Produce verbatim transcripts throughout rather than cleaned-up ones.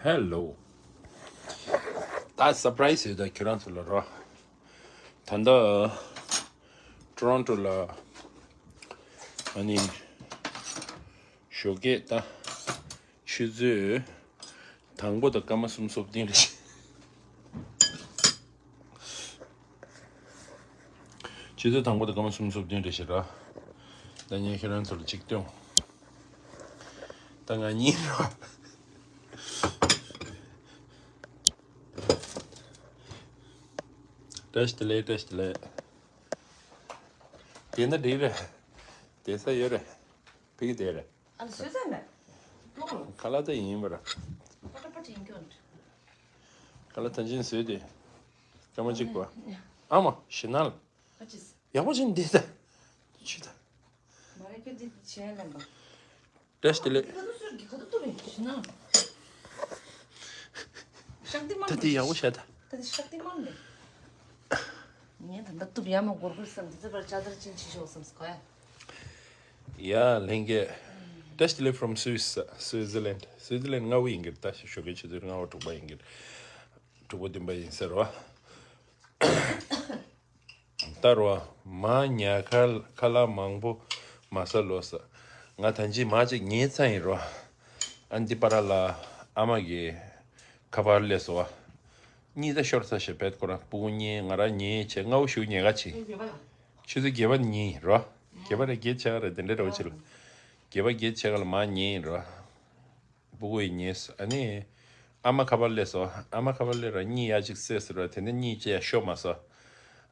Hello. ད་སར་པ་རའི་སི་ཡོད་ད་ཁྱོད་རང་ཚོ་ལ་རོ། ད་ལྟ་ཊོ་རོན་ཊོ་ལ་ཨ་ནི་ཞོགས་ཀས་ད་ཆུ་ཚོད་དང་པོ་དང་སྐར་མ་གསུམ་སོ་བདུན་རེད། ཆུ་ཚོད་དང་པོ་དང་སྐར་མ་གསུམ་སོ་བདུན་རེད་ཤག་ར། ད་ངས་ཁྱེད་རང་ཚོ་ལ་ཅིག་སྟོན། ད་ང་གཉིས་ར། བཀྲ་ཤིས་བདེ་ལེགས། བཀྲ་ཤིས་བདེ་ལེགས། དེ་ན་འགྲིག་རེད། བསྡད་ས་ཡོད་རེད། ཕ་གི་བསྡད་རེད། ཨ་ལ་སུས་ཟ་ནས། ལོག་ལོག་ཁ་ལག་ད་ཡིན་པ་ར། ཁ་ལག་པ་ཅིག་ཡིན་ཀྱང་། ཁ་ལག་ད་ཅིག་བཟོས་ཏེ། སྐར་མ་གཅིག་པ། ཨ་མ་ཞེ་ནལ། ཨ་ཅིས། ཡག་པོ་ཅིག་འདི་ད། ཆུ་ད། མ་རེད་ཁྱོད་འདི་བྱས་ལན་པ། བཀྲ་ཤིས་བདེ་ལེགས། ཁ་ཐུག་སུར་གྱི་ཁ་ཐུག་ཏུ་རེད་ཞེ་ནལ། ཤག་ཏི་མ་ད་འདི་ཡག་པོ་བྱས་ད། ད་འདི་ཤག་ཏི་མ་འདི། ངས་ད་ལྟ་གཏུབ་ཡ་མ་འགོར་གོ་བསམ་འདི་ཚོ་བར་ཅ་དར་ཅན་ཆེ་ཤོག་བསམ་སྐོ་ཡ། ཡ་ལྷན་རྒྱས། བཀྲ་ཤིས་བདེ་ལེགས། From Swiss, Switzerland. སུའི་ཙི་ལན་ལྔ་པོ་ཡིན་གྱི་ད་ཞོགས་ཀའི་ཆུ་ཚོད་ལྔ་པ་དྲུག་པ་ཡིན་གྱི། དྲུག་པ་བདུན་པ་ཡིན་ཟེར་བ། ད་རོ། མ་ཉལ་ཁ་ཁ་ལག་མང་པོ་མ་ཟ་ལོ་ཟ། ང་ད་ཅི་མ་ཅིག་ཉལ་ཚར་ཡིན་རོ། ཨ་འདི་པ་ར་ལ་ཨ་མ་གི་ཁ་པར་སླེབས་སོང་བ། གཉིད་ད་ཤོར་ཚར་ཞེས་བེད་ཁོ་རང་སྤུ་གུ་གཉིས་ང་རང་གཉིས་བྱས་ལྔ་པོ་ཞུགས་ཉལ་ག་ཅི། ཆུ་ཚོད་བརྒྱད་པ་ཉིན་རོ། བརྒྱད་པ་རེད་བརྒྱད་ཆགས་རེད་དེ་འདྲའི་རོ་ཆེ་ལ། བརྒྱད་པ་བརྒྱད་ཆགས་ལ་མ་ཉལ་རོ། སྤུ་གུ་ཡི་ཉལ་སོ་ཨ་ནི། ཨ་མ་ཁ་པར་སླེབས་སོ། ཨ་མ་ཁ་པར་སླེབས་ར་གཉིད་ཡ་གཅིག་སད་སོ་ར་དེ་ནས་གཉིད་ཅེ་ཡ་ཤོར་མ་སོ།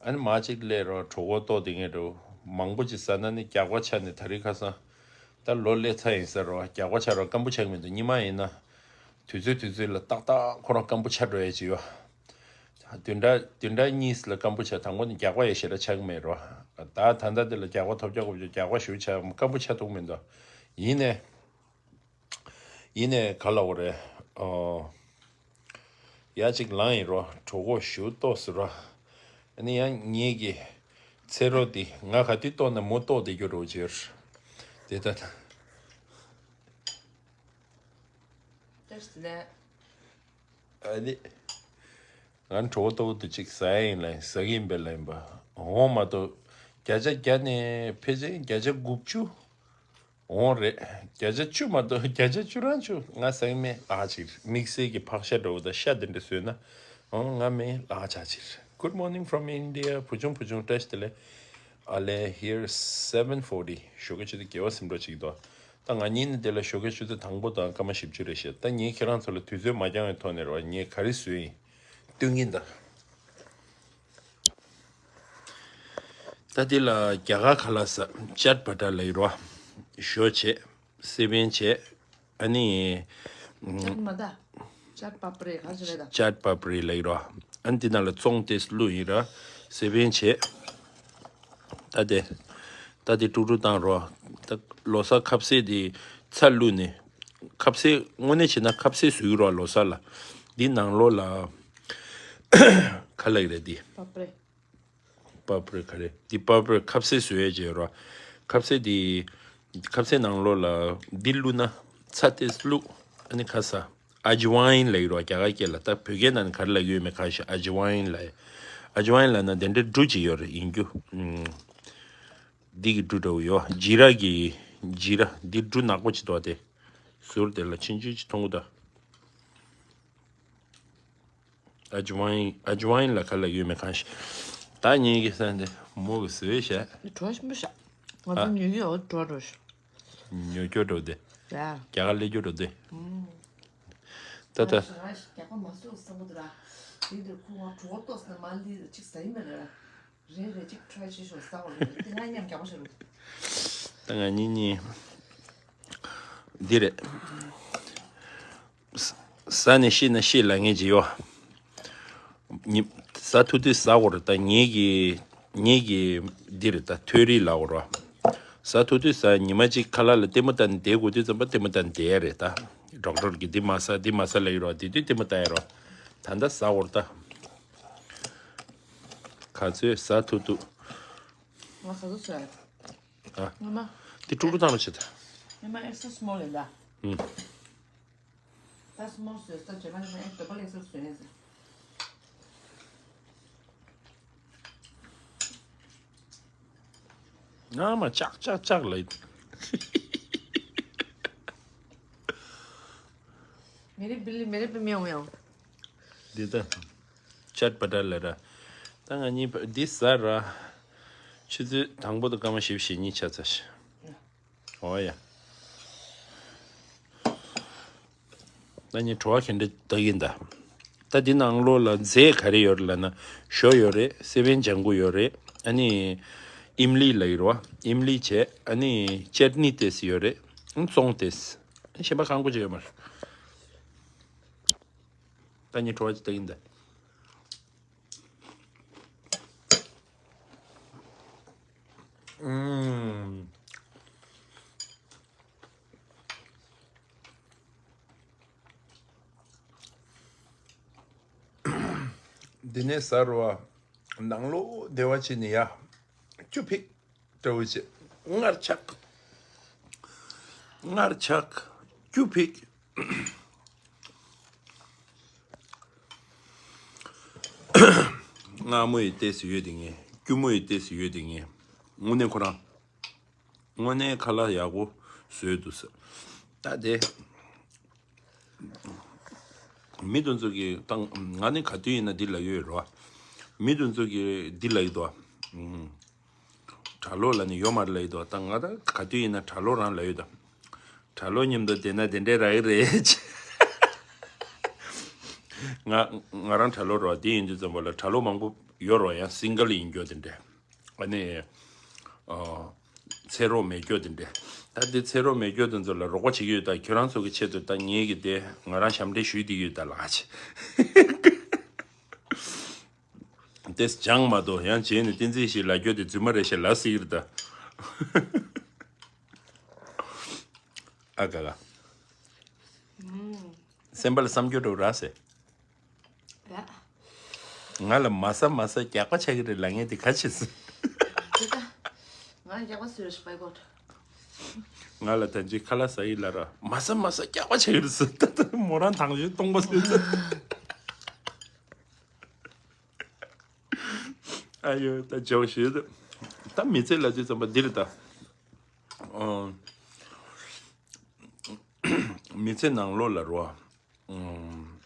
ཨ་ནི་མ་གཅིག་སླེབས་རོ་གྲོད་ཁོག་ལྟོགས་དེ་ངས་རོ། མང་པོ་ཅིག་ཟ་ན་ནི་རྒྱགས་པ་ཆགས་ནས་ད་རེས་ཁ་སང་། ད་ལོ་སླེབས་ཚར་ཡིན་ས་རོ་རྒྱགས་པ་ཆགས་རོ་སྐམ་པོ་ཆགས་མི་འདུག་ཉི་མ་ཡིན་ན། དུས་ཚོད་དུས་ཚོད་ལ་ཏག་ཏག་ཁོ་རང་སྐམ་པོ་ཆགས་འགྲོ་ཡ་ཅིག་ཡོད། བདུན་ཕྲག་བདུན་ཕྲག་གཉིས་ལ་སྐམ་པོ་ཆགས་དང་པོ་ནི་རྒྱགས་པ་ཡ་ཞེ་དྲག་ཆགས་ཀྱི་མེད་རོ། ད་ད་ལྟ་འདི་ལ་རྒྱགས་པ་ཐོབ་རྒྱག་གོ་རྒྱགས་པ་ཞུ་ཆགས་སྐམ་པོ་ཆགས་ཐུབ་མི་འདུག་ཡིན་ནས། ཡིན་ནས་ག་ལ་འོ་རེད། ཨོ། ཡ་གཅིག་ལངས་ཡིན་རོ་གྲོད་ཁོག་ཞུ་ལྟོགས་སུ་རོ། ཨ་ནི་ཡང་ངེད་ཀྱི་ཚེ་རོགས་འདི་ང་ག་དུས་ལྟོགས་ན་མོ་ལྟོགས་བསྡད་རྒྱུ་རོ་ཅེར། དེ་ལྟ། བཀྲ་ཤིས་བདེ་ལེགས། ཨ་ནི། ང་གྲོད་ཁོག་ལྟོགས་དུས་གཅིག་ཟ་ཡ་ཡིན་ལ་ཟ་གི་ཡིན་པས་ལ་ཡིན་པ། འོ་མ་གཏོགས། བརྒྱ་ཆ་བརྒྱ་ནས་ཕལ་ཆེར་བརྒྱ་ཆ་དགུ་བཅུ། འོང་རེད། བརྒྱ་ཆ་བཅུ་མ་གཏོགས་བརྒྱ་ཆ་བཅུ་རང་བཅུ་ང་སང་མེད་ལག་ཅིག་དམིགས་བསལ་གྱི་ཕག་ཤ་འདྲ་བོ་དང་ཤ་དེ་འདྲ་བཟོས་ན། འོང་ང་མེད་ལག་ཆ་ཅིག Good morning from India. བུ་ཆུང་བུ་ཆུང་བཀྲ་ཤིས་བདེ་ལེགས། ཨ་ལེ། Here seven forty. ཞོགས་ཀའི་ཆུ་ཚོད་བརྒྱད་པ་ཟིན་འགྲོ་ཅིག་འདུག་ད་ང་གཉིས་ནི་དེ་ལ་ཞོགས་ཀའི་ཆུ་ཚོད་དང་པོ་དང་སྐར་མ་བཞི་བཅུ་རེད་ཤག་ད་ངས་ཁྱེད་རང་ཚོ་ལ་དུས་ཚོད་མ་འགྱངས་པའི་ཐོག་ནས་རོགས་ངས་ག་རེ་བཟོས་ཡིན། སྟོན་གྱིན་གདའ། ད་འདི་ལ་རྒྱ་གར་ཁ་ལག་ཟ་ཅཱཊ་པ་ཊ་ལབ་ཀྱི་རོ། ཞོ་བྱས། སེ་བན་བྱས། ཨ་ནི། ཅཱཊ་མ་ད། ཅཱཊ་པ་པ་རི་ག་ཅི་རེད་ད། ཅཱཊ་པ་པ་རི་ལབ་ཀྱི་རོ། ཨ་ནི་འདི་ནང་ལ་བཙོང་ཏེ་བླུགས་ཡིན་ར། སེ་བན་བྱས། ད་དེ། ད་དེ་དཀྲུག་དཀྲུག་བཏང་རོ། ད་ལོ་གསར་ཁ་ཟས་དེ་ཚ་བླུགས་ནས། ཁ་ཟས་དངོས་གནས་བྱས་ན་ཁ་ཟས་བཟོས་རོ་ལོ་གསར་ལ། འདི་ནང་ལོགས་ལ། ག་ལབ་ཀྱི་རེད་འདི། པ་པ་རི། པ་པ་རི་ག་རེ། འདི་པ་པ་རི་ཁ་ཟས་བཟོས་ཡས་བྱས་རོ། ཁ་ཟས་འདི། ཁ་ཟས་ནང་ལོགས་ལ་འདི་བླུགས་ན་ཚྭ་ཏོག་ཙམ་བླུགས། ཨ་ནི་ཁ་ཟས། ཨ་ཇི་ཝའིན་ལབ་ཀྱི་རོ་རྒྱ་གར་སྐད་ལ། ད་བོད་སྐད་ནང་ནས་ག་རེ་ལབ་ཀྱི་ཡོད་མེད་གང་ཤེས། ཨ་ཇི་ཝའིན་ལབ། ཨ་ཇི་ཝའིན་ལབ་ན་དེ་འདྲའི་འབྲུ་ཅིག་ཡོད་རེད་ཡིན་རྒྱུ། ཨུམ། འདི་གི་འབྲུ་འདྲ་བོ་ཡོད། ཇི་ར་གི། ཇི་ར། འདི་འབྲུ་ནག་པོ་ཅིག་འདུག་སྟེ། ཟུར་དེ་ལ་ཆུང་ཆུང་ཅིག་མཐོང་གི་འདུག་ཨ་ཇི་ཝའིན། ཨ་ཇི་ཝའིན་ལ་ག་ལ་ཡོད་མེད་གང་ཤེས། ད་ངེད་ཀྱི་ས་འདི་མོ་གི་བཟོས་བྱས། འདི་བྲོ་ཞིམ་པོ་ཤག་ང་ཚོ་ཨ། ཉོ་གི་ཡོད་བྲོ་བྲོ་ཤག་ཉོ་སྐྱོ་འགྲོ་དེ། ཡ། རྒྱ་གར་སླེབས་སྐྱོ་འགྲོ་དེ། ཨུམ། ད་ད། ང་ཞིག་རྒྱག་པ་མ་བཟོས་བསམ་གི་འདུག་ར། དེ་འདིར་ཁོ་ང་གྲོད་ཁོག་ལྟོགས་ནས་མ་ལི་ཅིག་ཟ་ཡི་མེད་ར། རེ་རེ་ཅིག་ཊི་རའི་བྱེད་ཤོག་ཟ་བ་རེད་དེ་ང་མཉམ་རྒྱག་པ་བྱེད་རོགས། ད་ང་གཉིས་གཉིས། འདི་རེད། ཟ་ཟ་ནས་ཤི་ན་ཤི་ལ་ངེས་ཀྱི་ཡོད། ཉི་ཟ་ཐུབ་དུས་ཟ་དགོས་རེད་ད། ངེད་ཀྱི་ངེད་ཀྱི་འདི་རེད་ད། ཐོད་རིགས་ལ་འོ་རོ། ཟ་ཐུབ་དུས་ཟ། ཉི་མ་གཅིག་ཁ་ལག་ལ་ལྟད་མོ་ལྟ་ནས་བསྡད་དགོས་དུས་ཙམ་པ་ལྟད་མོ་ལྟ་ནས་བསྡད་ཡ་རེད་ད། ཌོག་ཊར་གྱིས་འདི་མ་ཟ་འདི་མ་ཟ་ལབ་ཡོད་རོ། དེ་དུས་ལྟད་མོ་ལྟ་ཡ་རོ། ད་ལྟ་ཟ་དགོས་རེད་ད། ག་ཚོད་ཟ་ཐུབ་ཐུབ། ང་ག་ཚོད་ཟ་ཡ། ཨ། ངོ་མ། དེ་དཀྲུག་དཀྲུག་བཏང་རོགས་བྱེད་ད། ངོ་མ་extra small ཡིན་ད། ཨུམ། ད་སུ་མོ་བཟོས་ས་བྱེད་པ་ནི་ཨེ་འདོད་པ་ལེགས་སོ་བཟོས་ནས་ཟེར། ང་མ་ཅག་ཅག་ཅག་ལ། मेरे बिल्ली मेरे पे म्याऊ म्याऊ। འདི་ད་ཅད་པ་ད་ལ་ར། ད་ང་གཉིས་པ་འདི་ཟ་ར། ཆུ་ཚོད་དང་པོ་དང་སྐར་མ་བཞི་བཅུ་ཞེ་གཉིས་ཆ་ཚ་ཤི། ཨོ་ཡ། ད་ནི་བྲོ་བ་ག་འདྲ་བཏགས་ཡིན་ད། ད་འདི་ནང་ལོགས་ལ་རྫས་ག་རེ་ཡོད་རེད་ལབ་ན། ཞོ་ཡོད་རེད། སེ་བན་ལྗང་གུ་ཡོད་རེད། ཨ་ནི་ཨིམ་ལི་ལབ་ཡོད་རེད་བ། ཨིམ་ལི་བྱས། ཨ་ནི་ཅད་ནི་ཏེས་ཡོད་རེད། ཨ་ནི་བཙོང་ཏེས། ཨ་ནི་གཞན་པ་གང་དགོས་ཅིག་ཡོད་མ་རེད། ད་ནི་བྲོ་བ་ཅིག་བཏགས་ཡིན་ད། ཨུམ། འདི་ནས་ཟ་རུ་བ། ནང་ལོགས་བདེ་བ་ཅན་ནི་ཡ། ཅུ་ཕིག་འདྲ་བོ་བྱས། མངར་ཆགས། མངར་ཆགས། ཅུ་ཕིག་མངར་མོ་ཡི་ཏོག་ཙམ་ཡོད་དེ་ངས། སྐྱུར་མོ་ཡི་ཏོག་ཙམ་ཡོད་དེ་ངས། དངོས་གནས་ཁོ་རང་། དངོས་གནས་ཁ་ལག་ཡག་པོ་བཟོས་འདུག་ཟེར། ད་དེ། མི་དེ་ཚོ་གིས་ད་ང་ནི་ག་དུས་ཡིན་ན་འདི་ལབ་ཡོད་རེད་བ། མི་དེ་ཚོ་གིས་འདི་ལབ་ཡོད་དོ། ཨུམ། གྲྭ་ལོག་ལབ་ནི་ཡོད་མ་རེད་ལབ་ཡོད་དོ། ད་ང་ད་ག་དུས་ཡིན་ན་གྲྭ་ལོག་རང་ལབ་ཡོད་དོ། གྲྭ་ལོག་མཉམ་དུ་བསྡད་ན་དེ་འདྲས་རག་གི་རེད། ང་ང་རང་གྲྭ་ལོག་རེད་བ། དེ་ཡིན་དུས་ཙམ་པ་ལ་གྲྭ་ལོག་མང་པོ་ཡོད་རེད་བ། ཡང་སིང་གལ་ཡིན་རྒྱུ་དེ་འདྲས། ཨ་ནི། ཨ། ཚེ་རོགས་མེད་རྒྱུ་དེ་འདྲས། ད་འདི་ཚེ་རོགས་མེད་རྒྱུ་དེ་ཚོ་ལ་རོགས་པ་བྱེད་ཀྱི་ཡོད། ད་ཁྱོད་རང་ཚོ་གི་ཆེད་དུ་ད་ངེད་ཀྱི་དེ་ང་རང་ཞབས་འདྲེན་ཞུས་བསྡད་ཀྱི་ཡོད་ད་ལགས། དེ་སྦྱངས་མ་གཏོགས་ཡང་བྱས་ནས་བསྟན་འཛིན་ཞིག་ལབ་རྒྱུ་དེ་རྫུན་མ་རེད་ཤག་ལབ་སྲིད་ཀྱི་རེད་ད། ཨ་ག་ག་སེམས་པ་ལ་བསམ་རྒྱུ་འགྲོ་ར་ཟེར། ང་ལ་མ་ཟ་མ་ཟ་རྒྱགས་པ་ཆགས་ཀྱི་རེད་ལབ་མཁན་དེ་ག་བྱེད་སྲིད། ང་རྒྱགས་པ་སུ་རེད་ཤི་པའི་གོ། ང་ལ་ད་ཅི་ཁ་ལག་ཟ་ཡི་ལ་ར་མ་ཟ་མ་ཟ་རྒྱགས་པ་ཆགས་ཀྱི་རེད་ཟེར། ད་ད་མོ་རང་དང་བཞིན་སྟོང་པ་ཟེར་ད། ཨ་ཡོ་ད་ཇོ་ཞེས་ད། ད་མི་ཚེ་ལ་དུས་ཙམ་པ་འདིར་ད། ཨོ། མི་ཚེ་ནང་ལོགས་ལ་རོ། ཨུམ།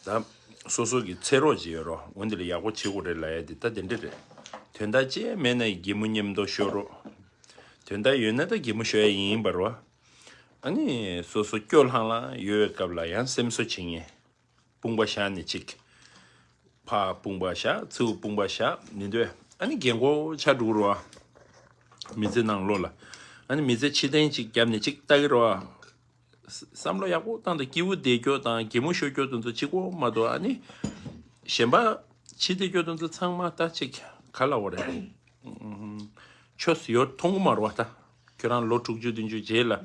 ད། སོ་སོ་གི་ཚེ་རོགས་ཅིག་ཡོད་རོ། འོན་ཏེ་ལ་ཡག་པོ་བྱེད་དགོས་རེད་ལབ་ཡ་དེ་ད་དེ་འདྲ་རེད། དོན་དག་ཅི་མེད་ན་གད་མོ་མཉམ་དུ་ཤོར་རོ། དོན་དག་ཡོད་ན་ད་གད་མོ་ཤོར་ཡ་ཡིན་པ་རོ། ཨ་ནི་སོ་སོ་སྐྱོ་ལྷང་ལྷང་ཡོད་པའི་སྐབས་ལ་ཡང་སེམས་གསོ་བྱེད་ངེས། དཔུང་པ་བཞག་ནས་ཅིག་ཕར་དཔུང་པ་བཞག་ཚུར་དཔུང་པ་བཞག་ནི་འདོད། ཨ་ནི་རྒན་གོག་ཆགས་འགྲོ་གི་རེད་བ། མི་ཚེ་ནང་ལོགས་ལ། ཨ་ནི་མི་ཚེ་ཕྱི་ཐེངས་ཅིག་བརྒྱབ་ནས་ཅིག་ལྟ་གི་རེད་བ། བསམ་བློ་ཡག་པོ་བཏང་དང་སྐྱིད་པོ་བསྡད་རྒྱུ་དང་གད་མོ་ཤོར་རྒྱུ་དེ་ཚོ་གཅིག་པོ་མ་གཏོགས། ཨ་ནི་གཞན་པ་ཕྱི་བསྡད་རྒྱུ་དེ་ཚོ་ཚང་མ་ད་ཅིག་ག་ལབ་དགོས་རེད། ཆོས་ཡོད་མཐོང་གི་མ་རེད་བ་ད། ཁྱོད་རང་ལོ་དྲུག་ཅུ་བདུན་ཅུ་རྗེས་ལ་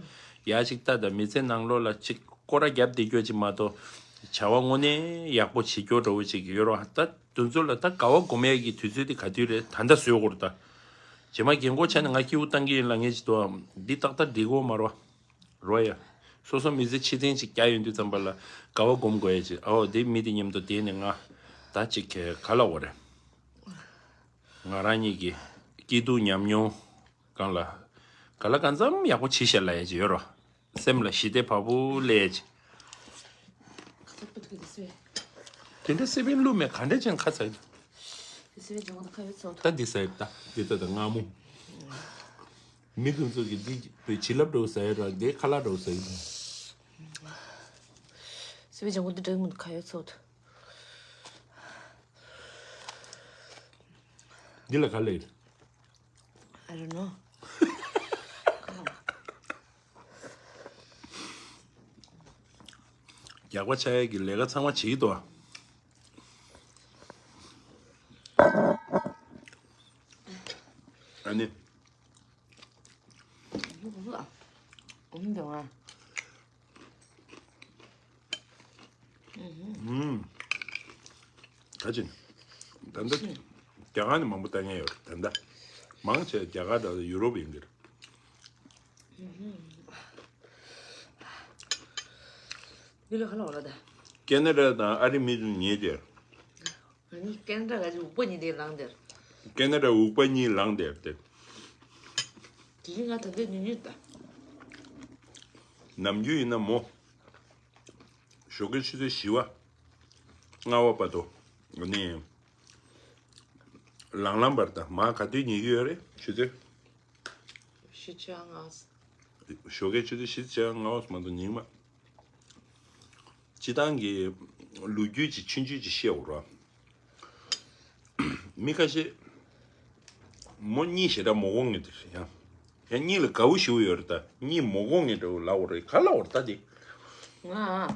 ཡ་ཅིག་ལྟ་དང་མི་ཚེ་ནང་ལོགས་ལ་ཅིག་སྐོར་ར་བརྒྱབ་བསྡད་རྒྱུ་ཅིག་མ་གཏོགས། བྱ་བ་དངོས་གནས་ཡག་པོ་བྱེད་རྒྱུ་འདྲ་བོ་ཅིག་ཡོད་རེད་བ། ད་དེ་ཚོ་ལ་ད་དགའ་བ་སྒོམ་ཡས་ཀྱི་དུས་ཚོད་དེ་ག་དུས་རེད། ད་ལྟ་བཟོས་དགོས་རེད་ད། རྗེས་མ་རྒན་གོག་ཆགས་ནས་ང་སྐྱིད་པོ་བཏང་གི་ཡིན་ལབ་མཁན་ཅིག་འདུག་འདི་ཏག་ཏག་འགྲིག་གི་ཡོད་མ་རེད་བ། རོ་ཡ། སོ་སོ་མི་ཚེ་ཕྱི་ཐེངས་ཅིག་བསྐྱལ་ཡོང་དུས་ཙམ་པ་ལ་དགའ་བ་སྒོམ་དགོས་ཡ་ཅིག་ཨའོ་དེ་མི་དེ་མཉམ་དུ་བསྡད་ནས་ང་ད་ཅིག་ག་ལབ་དགོས་རེད། ང་རང་གཉིས་ཀྱི་སྐྱིད་སྡུག་ཉམས་མྱོང་སྒང་ལ་ག་ལ་གང་འཚམ་ཡག་པོ་བྱས་ཤག་ལབ་ཡ་ཅིག་ཡོད་རོ། སེམས་ལ་ཞི་བདེ་བ་སྤུ་སླེབས་ཡ་ཅིག་དེ་འདྲ་སེ་བན་བླུགས་མེད་ག་འདྲ་ཅན་ཁ་ཚ་ཡིན། ད་འདི་ཟ་ཡི་ད་འདི་ད་ད་མངར་མོ། མི་དེ་ཚོ་གིས་འདི་བྱིན་རླབས་འདྲ་བོ་ཟ་ཡ་ར་འདི་ཁ་ལག་འདྲ་བོ་ཟ་ཡི། སེ་བན་ལྗང་གུ་འདི་འདྲ་མི་འདུག་ག་ཡོད་ཚོད། འདི་ལ་ག་ལབ་ཡོད། I don't know. རྒྱགས་པ་ཆགས་ཡས་ཀྱི་ལས་ཀ་ཚང་མ་བྱེད་ཀྱི་འདུག་ཨ་ནི། ཨུམ། ག་ཅིན། ད་ལྟ་རྒྱ་གར་ནས་མང་པོ་ལྟ་མཁན་ཡོད་རེད། ད་ལྟ་མང་ཆེ་རྒྱ་གར་དང་ཡུ་རོབ་ཡིན་གྱི་རེད། འདི་ལ་ཁ་ལ་བ་ལ་ད། ཀེ་ན་ཌ་དང་ཨ་རི་མི་དུ་ཉེ་དེར། ང་གཉིས་ཀེ་ན་ཌ་ག་ཅིག་འུག་པ་གཉིས་དེ་ལངས་དེར། ཀེ་ན་ཌ་འུག་པ་གཉིས་ལངས་དེར་དེ། དེ་རིང་ང་ད་ལྟའི་ཉུང་ཉུང་ད། ནམ་རྒྱུན་ཡིན་ན་མོ། ཞོགས་ཀའི་ཆུ་ཚོད་བཞི་པ། ལྔ་པ་བར་དུ། ནི། ལང་ལང་བར་དང་མ་ག་དུས་ཉལ་གྱི་ཡོད་རེད་ཆུ་ཚོད། བཞི་ཆ་ལྔ། ཞོགས་ཀའི་ཆུ་ཚོད་བཞི་ཆ་ལྔ་པ་མ་གཏོགས་ཉིན་མ། སྤྱི་བཏང་གི་ལོ་རྒྱུས་ཀྱི་ཆུང་ཆུང་ཅིག་བཤད་འོ་ར། མི་ཁ་ཤས། མོ་གཉིད་ཞེ་དྲག་མ་དགོས་ངེས་དེ་རེད་ཡང་། ཡང་གཉིད་ལ་དགའ་བོ་ཞིག་ཡོད་རེད་ད། གཉིད་མ་དགོས་ངེས་འདྲ་བོ་ལབ་འོ་རེད་ག་ལབ་འོ་རེད་ད་དེ། ང་།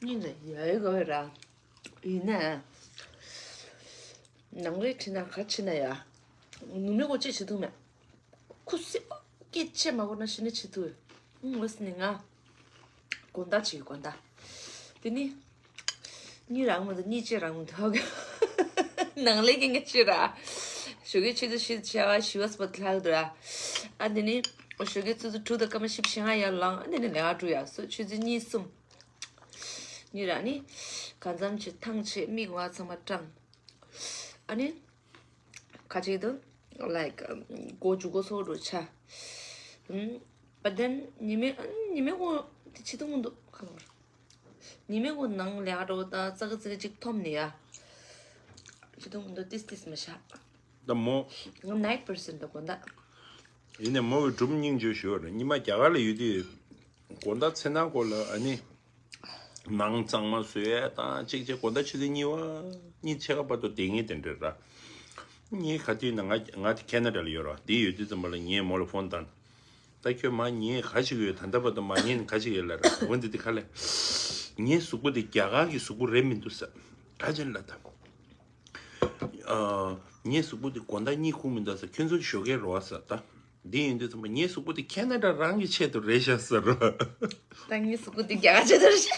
གཉིད་ལ་ཡ་ཡི་དགའ་བོ་ར། ཡིན་ན། ནང་ལས་ཁྲིད་ན་ག་ཕྱིན་ན་ཡ། ནུ་མའི་སྒོ་ཅེས་བྱེད་ཐུབ་མེད། ཁུ་སིམ་པོ་སྐད་ཆ་མ་གོ་ན་ཤི་ནས་བྱེད་ཐུབ། ཨང་ལོ་སི་ནི་ང་། དགོང་དག་བྱེད་དགོང་དག་དེ་ནི། གཉིད་རང་མི་འདུག་གཉིད་ཅེས་རང་མི་འདུག་ནང་ལས་ཀྱི་ངས་ཅི་ར། ཞོགས་ཀའི་ཆུ་ཚོད་བཞི་ཆ་བ་བཞི་བ་སྤོ་ལྷག་འདུག་ར། ཨ་དེ་ནི། ཞོགས་ཀའི་ཆུ་ཚོད་དྲུག་དང་སྐར་མ་བཞི་བཅུ་ཞེ་ལྔ་ཡར་ལངས། ཨ་དེ་ནི་ལས་ཀ་འགྲོ་ཡ་སོ་ཆུ་ཚོད་གཉིས་གསུམ། གཉིད་ར་ནི། གང་འཚམ་ཅིག་ཐང་ཆད་མིག་ང་ཚང་མ་སྐྲངས། ཨ་ནི། ཁ་ཅིག་ཏུ། like སྒོ་འཇུག་སྒོ་སོགས་འགྲོ་ཆ། ཨམ། but then ཉི་མའི་ཉི་མའི་སྒོ་དེ་ཆེ་ཐུང་མི་འདུག་ཁ་ལོར། ཉི་མའི་སྒོ་ནང་ལས་ཀ་འགྲོ་དང་ཙག་ཙིག་ཅིག་འཐོམ་ནས་ཡ། ཆེ་ཐུང་མི་འདུག་ཏིས་ཏིས་མ་ཤ། ད་མོ། ང་night person ད་དགོང་དག་ཡིན་ནས་མོ་བའི་སྒྲུབ་སྙིང་རྗེ་ཞུ་བ་རེད། ཉི་མ་རྒྱ་གར་ལ་ཡོད་དུས། དགོང་དག་མཚན་ནག་སྐོར་ལ་ཨ་ནི། ནང་གཙང་མ་བཟོས་ཡས་དང་གཅིག་བྱས་དགོང་དག་ཆུ་ཚོད་གཉིས་པ། གཉིས་ཕྱེད་ཀ་བར་དུ་བསྡད་ངེས་དེ་འདྲ་ར། ངས་ག་དུས་ན་ང་ང་དེ་ཁེ་ན་ཌ་ལ་ཡོད་ར། དེ་ཡོད་དུས་ཙམ་པ་ལ་ངས་མོ་ལ་ཕོན་བཏང་། ད་ཁྱོད་མ་ཉལ་ག་ཞིག་ཡོད་ད་ལྟ་བར་དུ་མ་ཉལ་ནས་ག་ཞིག་ཡོད་ལ་ར། འོན་ཏེ་དེ་ག་ལས། ངའི་གཟུགས་པོ་དེ་རྒྱ་གར་གྱི་གཟུགས་པོ་རེད་མི་འདུག་ས། ག་ཅན་ལ་ད། ཨ། ངའི་གཟུགས་པོ་དེ་དགོང་དག་གཉིད་ཁུག་མི་འདུག་ས། ཁྱོད་ཚོ་ཞོགས་ཀས་རོ་བ་ས་ད། འདི་ཡིན་དུས་ཙམ་པ་ངའི་གཟུགས་པོ་དེ་ཁེ་ན་ཌ་རང་གི་ཆེད་དུ་རེད་ཤག་ཟེར་རོ། ད་ངའི་གཟུགས་པོ་དེ་རྒྱ་གར་ཆེད་དུ་རེད་ཤག་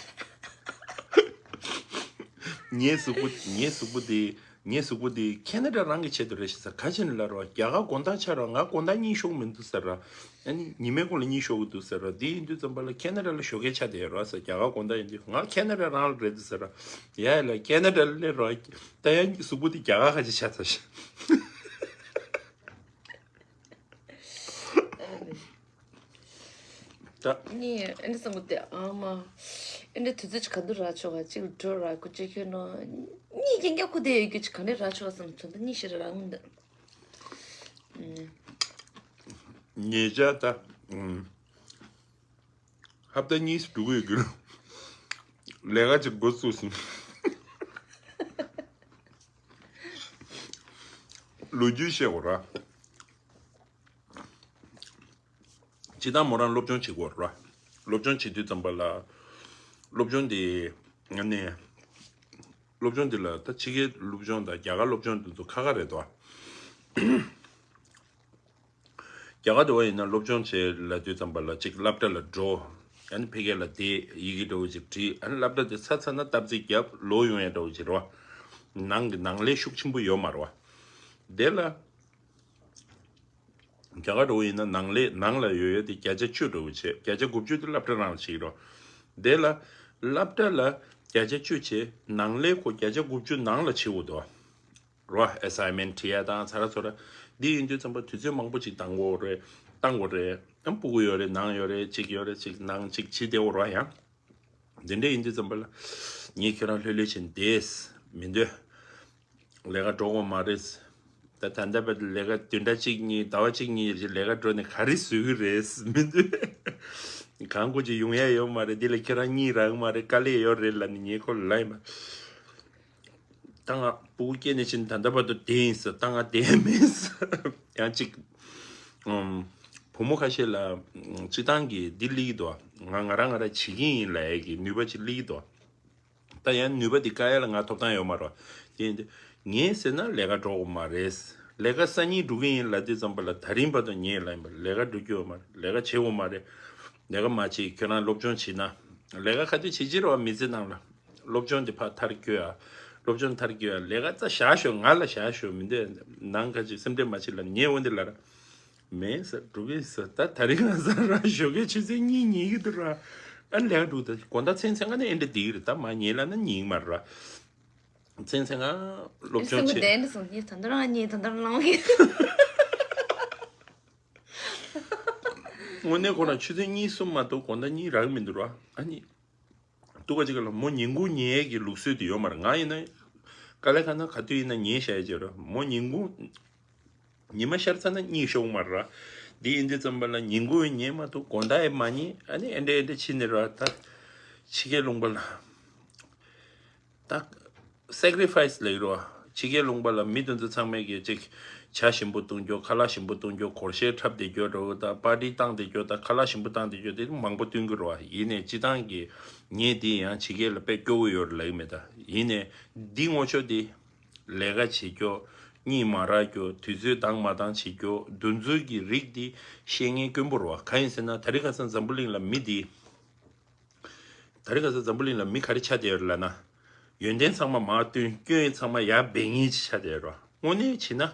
ངའི་གཟུགས་པོ་ངའི་གཟུགས་པོ་དེ་ངའི་གཟུགས་པོ་དེ་ཁེ་ན་ཌ་རང་གི་ཆེད་དུ་རེད་ཤག་ཟེར། ག་ཅི་ནས་ལབ་རོ། རྒྱ་གར་དགོང་དག་ཆགས་རོ། ང་དགོང་དག་གཉིད་ཤོར་མི་འདུག་ཟེར་རོ། ཨ་ནི་ཉི་མའི་གུང་ལ་གཉིད་ཤོར་གི་འདུག་ཟེར་རོ། འདི་ཡིན་དུས་ཙམ་པ་ལ་ཁེ་ན་ཌ་ལ་ཞོགས་ཀས་ཆགས་བསྡད་ཡོད་རོ་ཟེར། རྒྱ་གར་དགོང་དག་ཡིན་དུས་ང་ཁེ་ན་ཌ་རང་ལ་རེད་འདུག་ཟེར་རོ། ཡ་ཡ་ལ་ཁེ་ན་ཌ་ལ་སླེབས་རོ། ད་ཡང་གཟུགས་པོ་དེ་རྒྱ་གར་ཁ་ཅིག་ཆགས་ཚར་ཤག་ད། ནི་ཨེ་འདྲ་བསམ་གི་དེ་ཨ་མ། ཨེ་འདྲ་དུས་ཚོད་ཅིག་ག་འདུག་རག་ཆོག་ག་ཅིག་འགྲོ་རག་གི་ཅིག་ཁྱོད་ནོ། གཉིད་རྒྱན་རྒྱག་ཁུ་དེ་ཡོད་རྒྱུ་ཅིག་ག་འདྲ་རག་ཆོག་ག་བསམ་ཚོད་ད་གཉིད་ཞེ་དྲག་རག་མི་འདུག་ཉེ་ཆར་ད། ཧབ་ཏ་གཉིས་སུ་འགྲོ་གི་ཡོད་རྒྱུ། ལས་ཀ་ཅིག་འགོ་བཙུགས་སོང་། ལོ་རྒྱུས་བཤད་དགོས་ར། སྤྱིར་བཏང་མོ་རང་སློབ་སྦྱོང་བྱེད་དགོས་ར། སློབ་སྦྱོང་བྱེད་དུས་ཙམ་པ་ལ། སློབ་སྦྱོང་དེ། ཨ་ནི། སློབ་སྦྱོང་འདི་ལ་ད་ཕྱི་རྒྱལ་སློབ་སྦྱོང་དང་རྒྱ་གར་སློབ་སྦྱོང་འདི་ཚོ་ཁ་ཁ་རེད་དོ། རྒྱ་གར་དུ་བ་ཡིན་ན་སློབ་སྦྱོང་བྱེད་ལབ་དུས་ཙམ་པ་ལ་གཅིག་སློབ་གྲྭ་ལ་འགྲོ། ཨ་ནི་ཕ་གི་ལ་བསྡད་ཡི་གེ་འདྲ་བོ་ཅིག་བྲིས། ཨ་ནི་སློབ་གྲྭ་དེ་ཚར་ཚར་ན་སྟབས་ཚིག་བརྒྱབ་ལོག་ཡོང་ཡ་འདྲ་བོ་ཅིག་རེད་བ། ནང་གི་ནང་ལས་ཤུགས་ཆེན་པོ་ཡོད་མ་རེད་བ། དེ་ལ། རྒྱ་གར་འདྲ་བོ་ཡིན་ན་ནང་ལས་ནང་ལ་ཡོད་ཡ་དེ་བརྒྱ་ཆ་བཅུ་འདྲ་བོ་བྱེད། བརྒྱ་ཆ་དགུ་བཅུ་དེ་སློབ་གྲྭ་ནང་ལ་བྱེད་ཀྱི་རེད་བ། དེ་ལ། སློབ་གྲྭ་ལ་བརྒྱ་ཆ་བཅུ་བྱེད། ནང་ལས་ཁོ་བརྒྱ་ཆ་དགུ་བཅུ་ནང་ལ་བྱེད་དགོས་འདུག་བ། རོ། ཨེ་སའི་མེན་བྲིས་ཡ་དང་ཚ་ར་ཚོ་ར། འདི་ཡིན་དུས་ཙམ་པ་དུས་ཚོད་མང་པོ་ཅིག་བཏང་དགོས་རེད། བཏང་དགོས་རེད། ཨ་སྤུ་གུ་ཡོད་རེད། ནང་ཡོད་རེད། གཅིག་ཡོད་རེད། གཅིག་ནང་གཅིག་བྱེད་བསྡད་དགོས་རེད་ཡང་། འདི་འདྲ་ཡིན་དུས་ཙམ་པ་ལ། ངས་ཁྱོད་རང་ལྷོད་ལྷོད་བྱས་བསྡད་མི་འདོད། ལས་ཀ་འགྲོ་དགོས་མ་རེད། ད་ད་ལྟ་བར་དུ་ལས་ཀ་བདུན་ཕྲག་གཅིག་གཉིས་ཟླ་བ་གཅིག་གཉིས་རེ་ལས་ཀ་འགྲོ་ནས་ག་རེ་བཟོ་གི་རེད་མི་འདོད། གང་དགོས་ཀྱི་ཡོང་ཡ་ཡོད་མ་རེད། འདི་ལ་ཁྱོད་རང་གཉིད་རག་མ་རེད། དཀའ་ལས་ཡོད་རེད་ལབ་ནས་ངས་ཁོ་ལ་ལབ་ཡིན་པ། ད་ང་སྤུ་གུ་སྐྱེས་ནས་ཕྱིན་ད་ལྟ་བར་དུ་བསྡད་ཡིན་ཟེར། ད་ང་བསྡད་མེད་ཟེར། ཡང་གཅིག་ཨམ། བུ་མོ་ཁ་ཤས་ལ་ཨམ། སྤྱིར་བཏང་གི་འདི་སླེབས་ཀྱི་འདུག་ང་ང་རང་ང་རང་བྱེད་ཀྱི་ཡིན་ལབ་ཡ་གི་ནུས་པ་ཅིག་སླེབས་ཀྱི་འདུག་ད་ཡང་ནུས་པ་འདི་བཀག་ཡ་ལ་ང་ཐོབ་ཐང་ཡོད་མ་རེད། དེ་ཡིན་དུས་ངས་ཟེར་ན་ལས་ཀ་འགྲོ་དགོས་མ་རེད། ལས་ཀ་སང་ཉིན་འགྲོ་གི་ཡིན་ལབ་དུས་ཙམ་པ་ལ་ད་རིང་བར་དུ་ངས་ལབ་ཡིན་པ། ལས་ཀ་འགྲོ་རྒྱུ་ཡོད་མ་རེད། ལས་ཀ་བྱེད་དགོས་མ་རེད། ལས་ཀ་མ་བྱེད། ཁྱོད་རང་སློབ་སྦྱོང་བྱེད་ན། ལས་ཀ་ག་དུས་བྱེད་ཀྱི་རེད་བ། མི་ཚེ་ནང་ལ། སློབ་སྦྱོང་དེ་ཕར་མཐར་སྐྱོལ་ཡ། སློབ་སྦྱོང་མཐར་སྐྱོལ་ཡ། ལས་ཀ་རྩ་བཞག་ཤོག་ང་ལ་བཞག་ཤོག་མི་འདོད། ནང་ཁ་ཅིག་སེམས་ཁྲལ་མ་བྱེད་ལབ། ངས་འོན་ཏེ་ལབ་ར། མེད་ཟེར། འགྲོ་གི་ཟེར། ད་ད་རིང་ང་ས་ར་ཞོགས་ཀའི་ཆུ་ཚོད་གཉིས་ཉལ་གི་འདུག་ར། ཨ་ནི་ལས་ཀ་འགྲུབ་ད་དགོང་དག་མཚན་མཚན་ང་ནི་ཨེ་འདྲ་འདི་རེད། ད་མ་ཉལ་ལ་ན་ཉིན་མར་ར། མཚན་མཚན་ང་སློབ་སྦྱོང་སེམས་པ་བདེ་བ་སོང་ངས་ད་ལྟ་རང་ཉལ་ད་ལྟ་རང་ལངས་ཡིན། དངོས་གནས་ཁོ་རང་ཆུ་ཚོད་གཉིས་གསུམ་མ་གཏོགས་དགོང་དག་གཉིད་རག་མི་འདུག་ར། ཨ་ནི་སྡུག་ག་ཅིག་ལ་མོ་ཉིན་གུང་ཉལ་གྱི་ལུགས་སྲོལ་དེ་ཡོད་མ་རེད། ང་ཡིན་ན་དཀའ་ལས་ཁག་ན་ག་དུས་ཡིན་ན་ཉལ་བཞག་ཡ་ཅིག་ར། མོ་ཉིན་གུང་ཉི་མ་ཤར་ཚར་ན་གཉིད་ཤོར་མ་རེད་ར། འདི་ཡིན་དུས་ཙམ་པ་ལ་ཉིན་གུང་ཉལ་མ་ཐུབ། དགོང་དག་ཡང་མ་ཉལ། ཨ་ནི་ཨེ་འདྲ་ཨེ་འདྲ་ཕྱིན་ནས་ར། ད་ཕྱི་རྒྱལ་ལུང་པ་ལ་ད་སེཀ་རི་ཕའི་སི་ལེགས་རོ། ཕྱི་རྒྱལ་ལུང་པ་ལ་མི་དེ་ཚོ་ཚང་མས་ཀྱི་ཅིག་ཇ་ཞིམ་པོ་བཏུང་རྒྱུ། ཁ་ལག་ཞིམ་པོ་བཏུང་རྒྱུ། སྒོར་གཞས་འཁྲབ་བསྡད་རྒྱུ་འདྲ་བོ། ད་པར་ཊི་བཏང་བསྡད་རྒྱུ། ད་ཁ་ལག་ཞིམ་པོ་བཏང་བསྡད་རྒྱུ་དེ་མང་པོ་བཏུང་གི་རོ། ཡིན་ནས་སྤྱི་བཏང་གི་ངས་འདི་ཡང་ཕྱི་རྒྱལ་ལ་དཔེ་སྐྱོ་བོ་ཡོད་རེད་ལབ་ཀྱི་མེད། ད་ཡིན་ནས་འདི་ངོ་ཆོ་འདི་ལས་ཀ་བྱེད་རྒྱུ། གཉིད་མ་རག་རྒྱུ། དུས་ཚོད་འདང་མ་འདང་བྱེད་རྒྱུ། འདུ་འཛི་གི་རིགས་འདི་བཤད་མཁན་དཀོན་པོ་རེད་བ། གང་ཡིན་ཟེར་ན་དེ་རིང་ཁ་སང་འཛམ་བུ་གླིང་ལ་མི་འདི། དེ་རིང་ཁ་སང་འཛམ་བུ་གླིང་ལ་མི་ག་རེ་ཆགས་བསྡད་ཡོད་རེད་ལབ་ན། ཡོན་ཏན་ཚང་མ་མར་བཏོན། སྐྱོན་ཚང་མ་ཡར་སྦས་མཁན་ཅིག་ཆགས་བསྡད་ཡོད་རེད་བ། དངོས་གནས་བྱས་ན་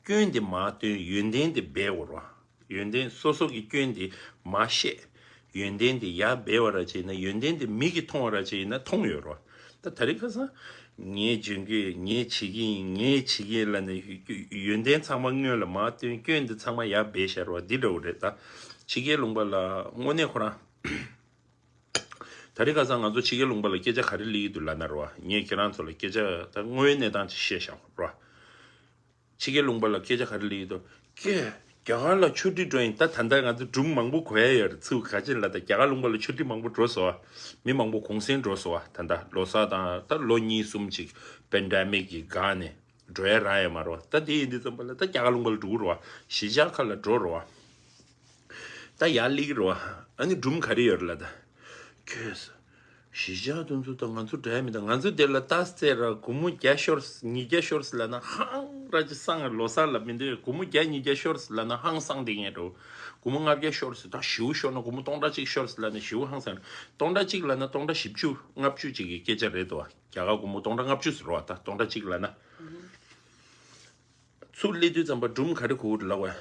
སྐྱོན་འདི་མར་བཏོན། ཡོན་ཏན་འདི་སྦས་དགོས་རེད་བ། ཡོན་ཏན་སོ་སོ་གི་སྐྱོན་འདི་མར་བཤད། ཡོན་ཏན་འདི་ཡར་སྦས་པ་ར་ཅིག་ཡིན་ན། ཡོན་ཏན་འདི་མིག་གིས་མཐོང་བ་ར་ཅིག་ཡིན་ན་མཐོང་ཡོད་རོ། ད་དེ་རིང་ཁ་སང་ངས་འཇོན་གི་ཡིན། ངས་བྱེད་ཀྱི་ཡིན། ངས་བྱེད་ཀྱི་ཡིན་ལབ་ནས་ཡོན་ཏན་ཚང་མ་སྔོན་ལ་མར་བཏོན། སྐྱོན་འདི་ཚང་མ་ཡར་སྦས་བཞག་རོ། འདི་འདྲ་བོ་རེད། ད་ཕྱི་རྒྱལ་ལུང་པ་ལ་དངོས་གནས་ཁོ་རང་། དེ་རིང་ཁ་སང་ང་ཚོ་ཕྱི་རྒྱལ་ལུང་པ་ལ་སྐད་ཆ་ག་རེ་སླེབས་ཀྱི་འདུག་ལབ་ན་རོ། ངས་ཁྱེད་རང་ཚོ་ལ་སྐད་ཆ་ད་དངོས་ཡོད་གནས་སྟངས་ཅིག་བཤད་བཞག་རོ། ཕྱི་རྒྱལ་ལུང་པ་ལ་སྐད་ཆ་ག་རེ་སླེབས་ཀྱི་འདུག་ཀྱེ། རྒྱ་གར་ལ་ཆོས་ཁྲིད་འགྲོ་ཡིན། ད་ད་ལྟ་ང་ཚོ་སྒྲུང་མང་པོ་གོ་ཡ་ཡོད་རེད། ཚུལ་ག་ཅི་ལ་ད་རྒྱ་གར་ལུང་པ་ལ་ཆོས་ཁྲིད་མང་པོ་འགྲོ་སོང་བ། མི་མང་པོ་གུང་སེང་འགྲོ་སོང་བ། ད་ལྟ་ལོ་གསར་དང་ད་ལོ་གཉིས་གསུམ་ཅིག་པེན་ཌེ་མིག་གི་སྒང་ནས་འགྲོ་ཡ་རག་ཡ་མ་རེད་བ། ད་དེ་ཡིན་དུས་ཙམ་པ་ལ་ད་རྒྱ་གར་ལུང་པ་ལ་འགྲོ་གི་རེད་བ། གཞིས་ཆགས་ཁག་ལ་འགྲོ་རེད་བ། ད་ཡར་སླེབས་ཀྱི་རེད་བ། ཨ་ནི་སྒྲུང་ག་རེ་ཡོད་རེད་ལབ་ད། ཁྱོད། གཞིས་ཆགས་དེ་ཚོ་དང་ང་ཚོ་འདྲ་ཡ་མི་འདུག་ང་ཚོ་དེ་ལ་ལྟ་ཙེ་ར་སྒོར་མོ་བརྒྱ་ཤོར་ཉིས་བརྒྱ་ཤོར་ལབ་ན་ཧང་ར་ཅིག་སང་། ལོ་གསར་ལ་མི་འདོད། སྒོར་མོ་བརྒྱ་ཉིས་བརྒྱ་ཤོར་ལབ་ན་ཧང་སང་བསྡད་མཁན་འགྲོ། སྒོར་མོ་ལྔ་བརྒྱ་ཤོར་ཟེར། ད་ཞེ་པོ་ཤོར་ན་སྒོར་མོ་སྟོང་ཕྲག་གཅིག་ཤོར་ལབ་ན་ཞེ་པོ་ཧང་སང་། སྟོང་ཕྲག་གཅིག་ལབ་ན་སྟོང་ཕྲག་བཞི་བཅུ་ལྔ་བཅུ་ཅིག་གི་སྐད་ཆ་རེད་དོ། རྒྱ་གར་སྒོར་མོ་སྟོང་ཕྲག་ལྔ་བཅུ་ཟེར་བ། ད་སྟོང་ཕྲག་གཅིག་ལབ་ན། ཚུར་སླེབས་དུས་ཙམ་པ་སྒྲུང་ག་རེ་གོ་གི་རེད་ལབ་བ།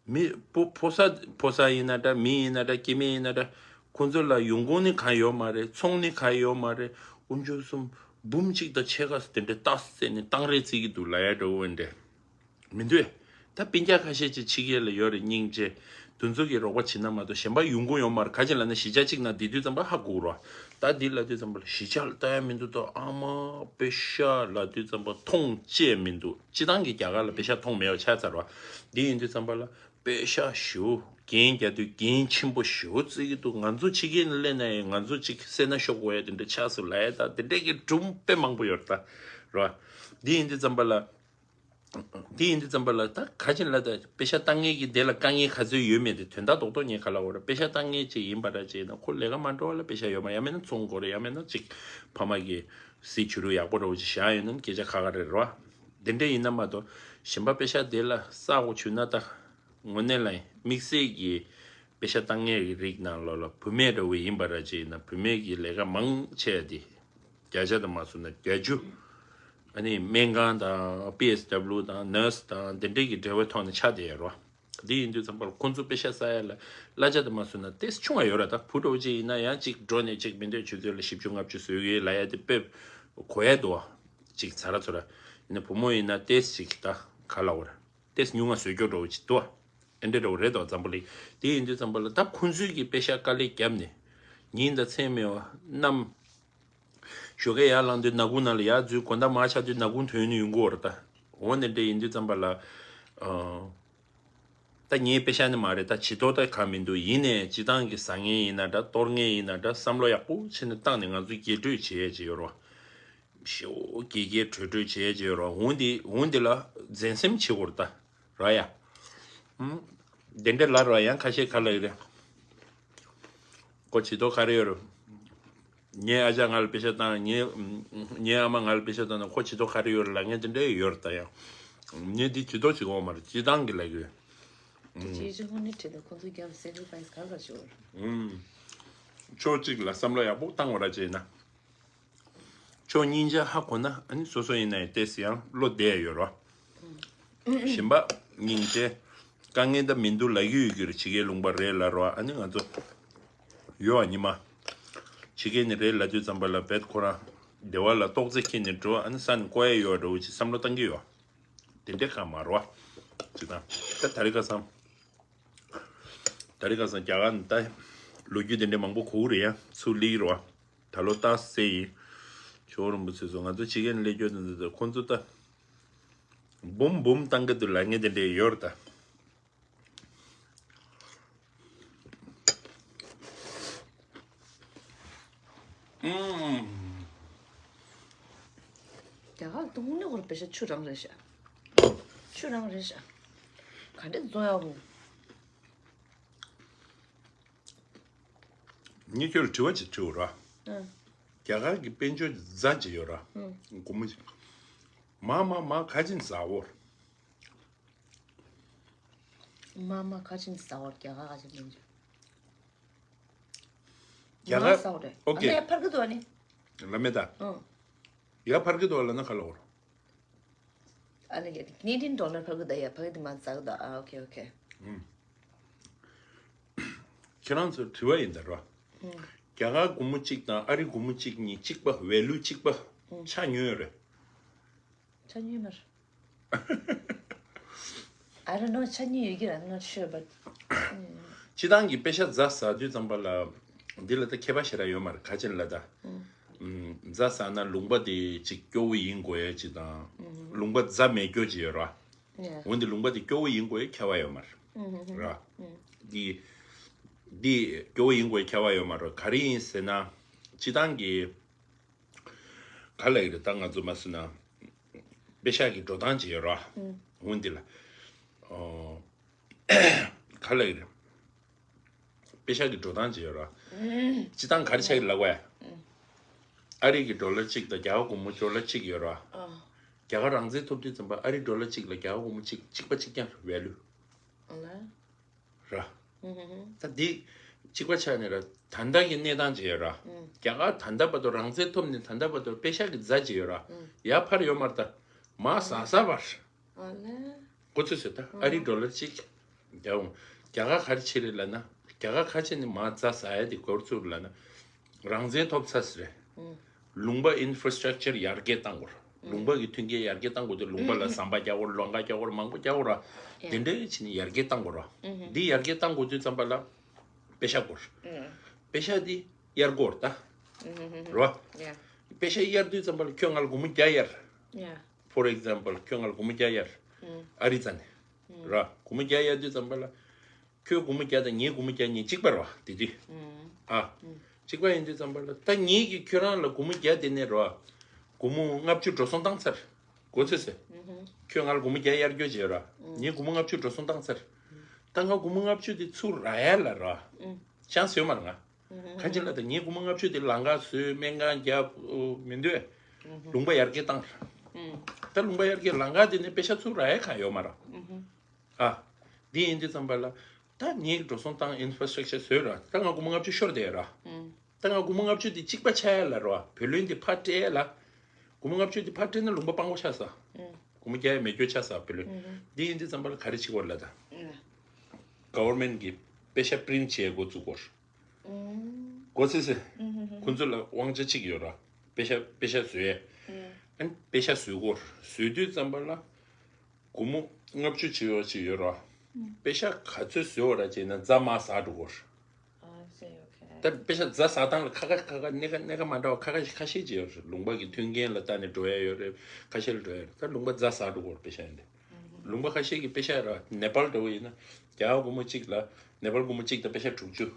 མི་ཕོ་ཕོ་གསར་ཕོ་གསར་ཡིན་ན་འདྲ། མི་ཡིན་ན་འདྲ། སྐྱེ་དམན་ཡིན་ན་འདྲ། ཁོང་ཚོ་ལ་ཡོང་ཁུངས་ནི་གང་ཡོད་མ་རེད། ཚོང་ནི་གང་ཡོད་མ་རེད། དཀོན་མཆོག་གསུམ། འབུམ་གཅིག་དང་ཕྱེད་ཀ་དེ་འདྲ་རྟགས་བཙལ་ནས་གཏང་རེས་བརྩི་གི་འདུག་ལབ་ཡ་འདྲ་བོ་འདྲ་མི་འདུག་ད་སྤུན་ཀྱག་ཁ་ཤས་ཅིག་ཕྱི་རྒྱལ་ལ་ཡོད་རེད། སྙིང་རྗེ། དེ་ཚོ་གིས་རོགས་པ་བྱེད་ན་མ་གཏོགས་གཞན་པ་ཡོང་ཁུངས་ཡོད་མ་རེད། ག་ཅི་ལབ་ན་གཞིས་ཆགས་གཅིག་ནང་བསྡད་དུས་ཙམ་པ་ཧ་གོ་རོ། ད་འདི་ལབ་དུས་ཙམ་པ་ལ་གཞིས་ཆགས་ལ་ལྟ་ཡ་མི་འདུག་ད། ཨ་མ་པེ་ཤ་ལབ་དུས་ཙམ་པ་མཐོང་ཅེས་མི་འདུག་སྤྱི་བཏང་གི་རྒྱ་གར་ལ་པེ་ཤ་མཐོང་མེད་པ་ཆགས་ཚར་བ། འདི་ཡིན་དུས་ཙམ་པ་ལ་པེ་ཤ་ཞེ་པོ་འགན་རྒྱག་དུས་འགན་ཆེན་པོ་ཞེ་པོ་བརྩི་གི་འདུག་ང་ཚོ་ཕྱི་རྒྱལ་ནས་སླེབས་ན་ཡང་ང་ཚོ་ཅིག་སེར་སྣ་ཤོར་དགོས་ཡ་དེ་འདྲ་ཆགས་སོང་ལབ་ཡ། ད་དེ་འདྲས་ཀྱི་སྒྲུང་དཔེ་མང་པོ་ཡོད་རེད་ད། རེད་བ། འདི་ཡིན་དུས་ཙམ་པ་ལ། འདི་ཡིན་དུས་ཙམ་པ་ལ་ད་ག་ཅི་ལབ་ད། པེ་ཤ་བཏང་མཁན་གྱི་དེ་ལ་དཀའ་ངལ་ག་ཚོད་ཡོད་མེད་དེ་དོན་དག་རྡོག་རྡོག་ངས་ག་ལབ་དགོས་རེད། པེ་ཤ་བཏང་མཁན་ཅིག་ཡིན་པ་འདྲ་ཅིག་ཡིན་ན་ཁོ་ལས་ཀ་མ་འགྲོ་བ་ལ་པེ་ཤ་ཡོད་མ། ཡང་མིན་ན་ཚོང་དགོས་རེད། ཡང་མིན་ན་ཅིག་ཕ་མ་གི་གཟི་བྱུ་རུ་ཡག་པོ་འདྲ་བོ་ཅིག་བཞག་ཡོད་ན་སྐད་ཆ་ཁ་ཁ་རེད། རེད་བ། དེ་འདྲ་ཡིན་ན་མ་གཏོགས་གཞན་པ་པེ་ཤ་དེ་ལ་ས་འོག་བྱུང་ན་ད་དངོས་གནས་ལ་དམིགས་བསལ་གྱི་པེ་ཤ་བཏང་མཁན་གྱི་རིགས་ནང་ལོགས་ལ་བུད་མེད་འདྲ་བོ་ཡིན་པ་འདྲ་ཅིག་ཡིན་ན། བུད་མེད་ཀྱི་ལས་ཀ་མང་ཆེ་བ་དེ་བརྒྱ་ཆ་དུ་མ་སོང་ན་བརྒྱད་ཅུ། ཨ་ནི་སྨན་ཁང་དང་པི་ཨེས་ཌབ་ལུ་དང་ནར་སི་དང་དེ་འདྲས་ཀྱི་འབྲེལ་བའི་ཐོག་ནས་ཆགས་བསྡད་ཡོད་རེད་བ། འདི་ཡིན་དུས་ཙམ་པར་ཁོང་ཚོ་པེ་ཤ་ཟ་ཡ་ལ་གླ་ཆ་དུ་མ་སོང་ན་ཏོག་ཙམ་ཆུང་བ་ཡོད་རེད། ད་བུ་འདྲ་བོ་ཅིག་ཡིན་ན་ཡང་ཅིག་འགྲོ་ནས་ཅིག་མི་འདོད་ཆུ་ཚོད་ལ་བཞི་བཅུ་ལྔ་བཅུ་བཟོ་གི་ལབ་ཡ་དེ་དཔེ་གོ་ཡ་འདུག་བ། ཅིག་ཚ་ར་ཚོ་ར་ཡིན་ན་བུ་མོ་ཡིན་ན་ཏོག་ཙམ་ཅིག་ད་ག་ལབ་དགོས་རེད། ཏོག་ཙམ་ཉུང་ང་བཟོས་སྐྱོ་འདྲ་བོ་ཅིག་འདུག་བ། ཨེ་འདྲ་འདྲ་བོ་རེད་དོ་འཛམ་བུ་གླིང་། དེ་ཡིན་དུས་ཙམ་པ་ལ་ད་ཁོང་ཚོས་ཀྱི་པེ་ཤ་དཀའ་ལས་བརྒྱབ་ནས་ཉིན་དང་མཚན་མེད་པ་གནམ་ཞོགས་ཀས་ཡར་ལངས་དུས་ནག་ཁུང་ནང་ལ་ཡར་འཛུལ། དགོང་དག་མར་ཆགས་དུས་ནག་ཁུང་ཐོན་ནས་ཡོང་གི་ཡོད་རེད་ད། འོ་ནི་འདྲ་ཡིན་དུས་ཙམ་པ་ལ་ཨ། ད་ངའི་པེ་ཤ་ནི་མ་རེད། ད་བྱི་དོར་ད་གང་མི་འདུག་ཡིན་ནའི་སྤྱི་བཏང་གི་ཟ་མཁན་ཡིན་ན་འདྲ། གཏོར་མཁན་ཡིན་ན་འདྲ། བསམ་བློ་ཡག་པོ་བྱས་ནས་བཏང་ནས་ང་ཚོ་རྒྱས་སྤྲོས་བྱེད་ཡས་ཅིག་ཡོད་རེད་བ། ཞེ་པོ་རྒྱས་རྒྱས་སྤྲོས་སྤྲོས་བྱེད་ཡས་ཅིག་ཡོད་རེད་བ། འོ་འདི་འོ་འདི་ལ་འཛེམ་ཟོན་བྱེད་དགོས་རེད་ད། ར་ཡ། ཨུམ། དེ་འདྲ་ལབ་ར་ཡང་ཁ་ཤས་ཁ་ལབ་ཀྱི་རེད། ཁོ་བྱི་དོར་ག་རེ་ཡོད་རེད། ངའི་ཨ་ཅག་ང་ལ་པེ་ཤ་བཏང་། ངའི་ངའི་ཨ་མ་ང་ལ་པེ་ཤ་བཏང་ན་ཁོ་བྱི་དོར་ག་རེ་ཡོད་རེད་ལབ་མཁན་དེ་འདྲ་ཡོད་རེད་ད། ཡང་ངས་འདི་བྱི་དོར་བྱེད་དགོས་མ་རེད། སྤྱི་བཏང་གི་ལབ་ཀྱི་ཡོད། ཅེས་ཅི་ཧོན་ནི་ཁྲིད་དེ་ཁོ་ཚོ་རྒྱབ་སེ་ཀ་རི་ཕའི་སི་ག་རེ་ག་ཞིག་ཡོད་རེད། ཨུམ། ཕྱོགས་གཅིག་ལ་བསམ་བློ་ཡག་པོ་བཏང་བ་ར་བྱས་ན། ཕྱོགས་སྙིང་རྗེ་ཧ་གོ་ན་ཨ་ནི་སོ་སོ་ཡིན་ན་ཡང་ཏོག་ཙམ་ཡང་བློ་བདེ་ཡ་ཡོད་རོ། གཞན་པ་སྙིང་རྗེ་དཀའ་ངལ་ད་མི་འདུག་ལབ་ཀྱི་ཡོད་ཀྱི་རེད། ཕྱི་རྒྱལ་ལུང་པ་རེད་ལབ་རོ། ཨ་ནི་ང་ཚོ་ ཡོད་ཨ་ཉི་མ། ཕྱི་རྒྱལ་ནས་རེད་ལབ་དུས་ཙམ་པ་ལ་བེད་ཁོ་རང་སྡེ་བ་ལ་ཏོག་ཙེ་ཁྱེར་ནས་འགྲོ་ཨ་ནི་ས་ནས་བཀོ་ཡ་ཡོད་འགྲོ་ཅིག་བསམ་བློ་བཏང་གི་ཡོད། དེ་འདྲའི་ཁ་མ་རོ། ཅི་དང་། ད་ད་རེས་ཁ་སང་། ད་རེས་ཁ་སང་རྒྱ་གར་ནས་ད་ལོ་རྒྱུས་དེ་འདྲའི་མང་པོ་གོ་གི་རེད་ཡ་ཚུར་སླེབས་རོ། ད་ལོ་ཏ་སེ་ཡིན། ཇོ་བོ་རིན་པོ་ཆེ་ཚོ་ང་ཚོ་ཕྱི་རྒྱལ་ནས་སླེབས་རྒྱུ་དེ་ཚོ་ཁོང་ཚོ་ད། འབུམ་འབུམ་བཏང་གི་འདུག་ལབ་མཁན་དེ་འདྲའི་ཡོད་རེད་ད། ཨུམ། རྒྱ་གར་དུ་དངོས་གནས་ཁོ་རང་པེ་ཤ་ཆུ་རང་རེད་ཤག་ཆུ་རང་རེད་ཤག་ག་འདྲས་བཟོ་ཡག་གོ། ངས་ཁྱོད་ལ་དྲི་བ་ཅིག་དྲི་འོ་ར། ཨ། རྒྱ་གར་གྱི་དཔལ་འབྱོར་གྱི་རྫ་ཅིག་ཡོད་ར། ཨ། སྒོར་མོ་ཅིག་མ་མ་མ་ག་ཅིན་ཟ་འོར། མ་མ་ག་ཅིན་ཟ་འོར་རྒྱ་གར་ག་ཅིན་དཔལ་འབྱོར། རྒྱ་གར་ཟ་འོར་རེད། ཨོ་ཀེ། ཨ་ལས་ཕར་གི་འདུག་ཨ་ནི། ལ་མེ་ད། ཨ། ཡ་ཕར་གི་འདུག་ལ་ན་ག་ལ་འོར། ཨ་ལ་ཡ་ཀི་ནེ་ཌི་ཡན་ཌོ་ལར་ཕར་གི་ད་ཡ་ཕར་གི་དེ་མ་ཟ་གི་ད་ཨ་ཨོ་ཀེ་ཨོ་ཀེ། ཨུམ། ཁྱེད་རང་ཚོར་དྲི་བ་ཡིན་ད་རོ། ཨུམ། རྒྱ་གར་སྒོར་མོ་གཅིག་དང་ཨ་རི་སྒོར་མོ་གཅིག་གཉིས་གཅིག་པ་ཝེ་ལུ་གཅིག་པ་ཆ་ཉོས་རེད། ཆ་ཉོས་མ་རེད། I don't know ཆ་ཉོས་ཡོད་ཀྱི་ར་I'm not sure but སྤྱི་བཏང་གི་པེ་ཤ་རྫ་ཟ་དུས་ཙམ་པ་ལ་འདི་ལ་ད་ཁྱད་པར་ཞེ་དྲག་ཡོད་མ་རེད་ག་ཅན་ལ་ད། ཨུམ། རྫ་ཟ་ན་ལུང་པ་དེ་ཅིག་སྐྱོ་བོ་ཡིན་དགོས་ཡ་ཅིག་དང་། ལུང་པ་རྫ་མེད་སྐྱོ་ཅིག་ཡོད་ར། འོན་ཏེ་ལུང་པ་དེ་སྐྱོ་བོ་ཡིན་དགོས་ཡ་ཁྱད་པར་ཡོད་མ་རེད། ར། འདི་འདི་སྐྱོ་བོ་ཡིན་དགོས་ཡ་ཁྱད་པར་ཡོད་མ་རེད་ག་རེ་ཡིན་ཟེར་ན། སྤྱི་བཏང་གི་ག་ལ་ཡི་རེད་ད་ང་ཚོ་མ་སུ་ན། པེ་ཤག་གི་འགྲོ་སྟངས་ཅིག་ཡོད་ར། འོན་ཏེ་ལ། ཨོ། ག་ལ་ཡི་རེད། པེ་ཤག་གི་འགྲོ་སྟངས་ཅིག་ཡོད་ར། སྤྱི་བཏང་ག་རེ་ཆགས་ཀྱི་ལབ་བས། ཨ་རི་གི་ཌོ་ལར་གཅིག་དང་རྒྱ་གར་སྒོར་མོ་ཌོ་ལར་གཅིག་ཡོད་ར། རྒྱ་གར་རང་བཙན་ཐོབ་དུས་ཙམ་པ་ཨ་རི་ཌོ་ལར་གཅིག་ལ་རྒྱ་གར་སྒོར་མོ་གཅིག་གཅིག་པ་གཅིག་རྐྱང་རེད་ཝེ་ལུ། ཨ་ལ། ར། ད་འདི་གཅིག་པ་ཆགས་ནས་ར་ད་ལྟ་གི་གནས་སྟངས་ཅིག་ཡོད་ར། རྒྱ་གར་ད་ལྟ་བར་དུ་རང་བཙན་ཐོབ་ནས་ད་ལྟ་བར་དུ་པེ་ཤག་གི་རྫ་ཅིག་ཡོད་ར། ཡ་ཕར་ཡོད་མ་རེད་ད། མ་ཟ་ས་བར། ཨ་ལ། གོ་ཚོད་ཟེར་ད་ཨ་རི་ཌོ་ལར་གཅིག་རྒྱ་འོང་། རྒྱ་གར་ག་རེ་ཆེ་རེད་ལབ་ན། རྒྱ་གར་ཁ་ཆེ་ནི་མ་རྫ་ཟ་ཡ་དེ་གོར་ཚུར་ལབ་ན། རང་བཙན་ཐོབ་ཚར་ཟེར། ལུང་པ་ཨིན་ཕུ་རི་སི་ཊག་ཅར་ཡར་རྒྱས་བཏང་དགོས། ལུང་པ་གི་མཐུན་རྐྱེན་ཡར་རྒྱས་བཏང་དགོས་དེ་ལུང་པ་ལ་ཟམ་པ་རྒྱག་དགོས་ལམ་ཁ་རྒྱག་དགོས་མང་པོ་རྒྱག་དགོས་ར། དེ་འདྲའི་ཕྱིན་ནས་ཡར་རྒྱས་བཏང་དགོས་ར། འདི་ཡར་རྒྱས་བཏང་དགོས་དུས་ཙམ་པ་ལ། པེ་ཤ་དགོས། པེ་ཤ་འདི་གཡར་དགོས་ར་ད། ར། པེ་ཤ་གཡར་དུས་ཙམ་པ་ལ་ཁྱོད་ང་ལ་སྒོར་མོ་བརྒྱ་གཡར། For example ཁྱོད་ང་ལ་སྒོར་མོ་བརྒྱ་གཡར། ཨ་རི་རྩ་ནས། ར། སྒོར་མོ་བརྒྱ་གཡར་དུས་ཙམ་པ་ལ། ཁྱོད་སྒོར་མོ་བརྒྱ་དང་ངའི་སྒོར་མོ་བརྒྱ་གཉིས་གཅིག་པ་རེད་བ་དེ་དུས། ཨ། གཅིག་པ་ཡིན་དུས་ཙམ་པ་ལ་ད་ངེད་ཀྱིས་ཁྱོད་རང་ལ་སྒོར་མོ་བརྒྱ་དེ་ནས་རེད་བ། སྒོར་མོ་ལྔ་བཅུ་འགྲོ་སོང་བཏང་ཚར། གོ་ཚོད་ཟེར། ཁྱོད་ང་ལ་སྒོར་མོ་བརྒྱ་གཡར་རྒྱུ་བྱས་ར། ངས་སྒོར་མོ་ལྔ་བཅུ་འགྲོ་སོང་བཏང་ཚར། ད་ང་སྒོར་མོ་ལྔ་བཅུ་དེ་ཚུར་རག་ཡ་ལ་ར། ཅང་སོས་མ་རེད་ང་། གང་ཅི་ལ་ད་ངས་སྒོར་མོ་ལྔ་བཅུ་དེ་ལམ་ཁ་བཟོས་སྨན་ཁང་རྒྱབ་མི་འདོད། ལུང་པ་ཡར་རྒྱས་བཏང་། ད་ལུང་པ་ཡར་རྒྱས་ལམ་ཁ་དེ་ནས་པེ་ཤ་ཚུར་རག་ཡ་གང་ཡོད་མ་རེད། ཨ། འདི་ཡིན་དུས་ཙམ་པ་ལ། ད་ངས་འགྲོ་སོང་བཏང་ཨིན་ཕུ་རི་སི་ཊག་ཅར་བཟོས་ར་ད་ང་སྒོར་མོ་ལྔ་བཅུ་ཤོར་བསྡད་ར། ད་ང་སྒོར་མོ་ལྔ་བཅུ་དེ་གཅིག་པ་ཆགས་ཡ་ལ་ར་བ་བུ་ལོན་དེ་ཕར་སྤྲད་ཡ་ལ། སྒོར་མོ་ལྔ་བཅུ་དེ་ཕར་སྤྲད་ན་ལུང་པ་སྤང་པོ་ཆགས་ས། སྒོར་མོ་བརྒྱ་ཡ་མེད་རྒྱུ་ཆགས་ས་བུ་ལོན། འདི་ཡིན་དུས་ཙམ་པ་ལ་ག་རེ་བྱེད་དགོས་ལ་ད། ག་ཝར་མེན་གི་པེ་ཤ་པི་རིན་ཊི་བྱེད་འགོ་བཙུགས་དགོས། གོ་ཚེ་ཚེ། ཁོང་ཚོ་ལ་དབང་ཆ་གཅིག་ཡོད་ར། པེ་ཤ་པེ་ཤ་བཟོས་ཡས། ཨན་པེ་ཤ་བཟོས་གོ་བཟོས་དུས་ཙམ་པ་ལ། སྒོར་མོ་ལྔ་བཅུ་བྱེད་ཡོད་ཅིག་ཡོད་ར། པེ་ཤ་ག་ཚོད་བཟོས་བ་ར་བྱས་ན་རྫ་མ་ཟ་འགྲོ་གོ། ད་པེ་ཤ་རྫ་ཟ་སྟངས་ལ་ཁ་ཁ་ཁ་ཁ་གནས་ཁ་གནས་ཁ་མ་འདྲ་བ་ཁ་ཁ་ཁ་ཤས་ཅིག་ཡོད་རེད། ལུང་པ་གི་མཐུན་རྐྱེན་ལ་ལྟ་ནས་འགྲོ་ཡ་ཡོད་རེད། ཁ་ཤས་ལ་འགྲོ་ཡ་རེད། ད་ལུང་པ་རྫ་ཟ་འགྲོ་གོ་པེ་ཤ་ཡིན་ཏེ། ལུང་པ་ཁ་ཤས་ཀྱི་པེ་ཤ་ར་ནེ་པཱལ་འདྲ་བོ་ཡིན་ན་རྒྱ་གར་སྒོར་མོ་གཅིག་ལ་ནེ་པཱལ་སྒོར་མོ་གཅིག་དང་པེ་ཤ་དྲུག་ཅུ།